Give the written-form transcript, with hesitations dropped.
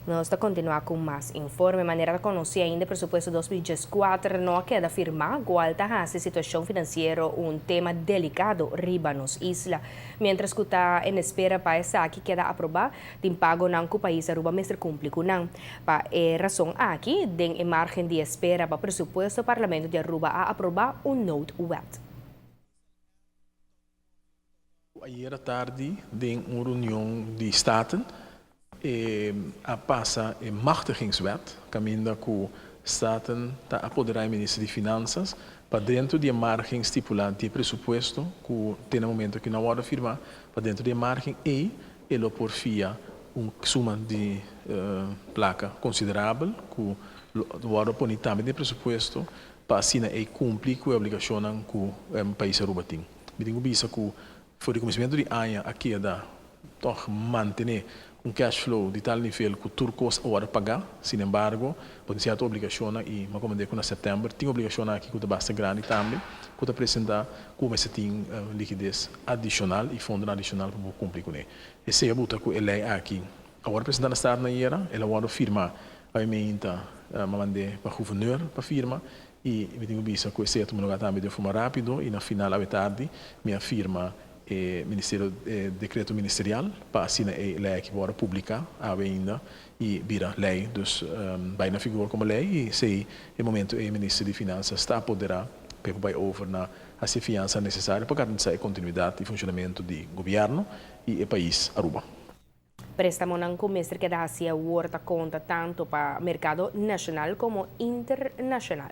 Nos ta continua cu mas informe. Manera ta conoci ainda presupuesto 2014 no a keda firma, cual ta haci situacion financiero un tema delicado riba nos isla. Mientras cu ta en espera pa esaki keda aproba, tin pagonan cu pais Aruba mester cumpli cu nan. Pa e rason aki, den e margen di espera pa presupuesto, Parlamento di Aruba a aproba un noodwet. Ayera tardi den un reunion di Staten a pasa e machtigingswet caminda cu Staten ta apodera e Minister di Finanzas pa dentro di e margen stipula di e presupuesto cu te na momento cu no a wordo firma, pa dentro di e margen ey e lo por fia un suma di placa considerabel cu lo wordo poni tambe den e presupuesto pa asina ey cumpli cu e obligacionnan cu pais Aruba tin. Mi tin cu bisa cu for di cuminsamentu di aña a keda tog mantene un cash flow di tal nivel cu tur cos a wordo paga. Sin embargo, bo tin cierto obligacionnan y mi a comprende cu na september tin obligacionnan aki cu ta basta grandi tambe cu ta presenta cu mester tin likides adicional y fondonan adicional pa bo cumpli cune. Esey a buta cu e ley aki a wordo presenta na Staten ayera, el a wordo firma awe meinta, mi a mande pa Gouverneur pa firma y mi tin cu bisa cu esey a tuma lugar tambe den forma rapido y na final awe tardi mi a firma e ministerio e decreto ministerial pa asina e ley aki por wordo publica awe ainda y bira ley, dus bay na vigor como ley y esey e momento ey Minister di Finanzas ta apodera pa e por bay over na haci e fianza necesario pa garantisa e continuidad y funcionamento di gobierno y e pais Aruba. Prestamonan cu mester keda haci awor ta conta tanto pa mercado nacional como internacional.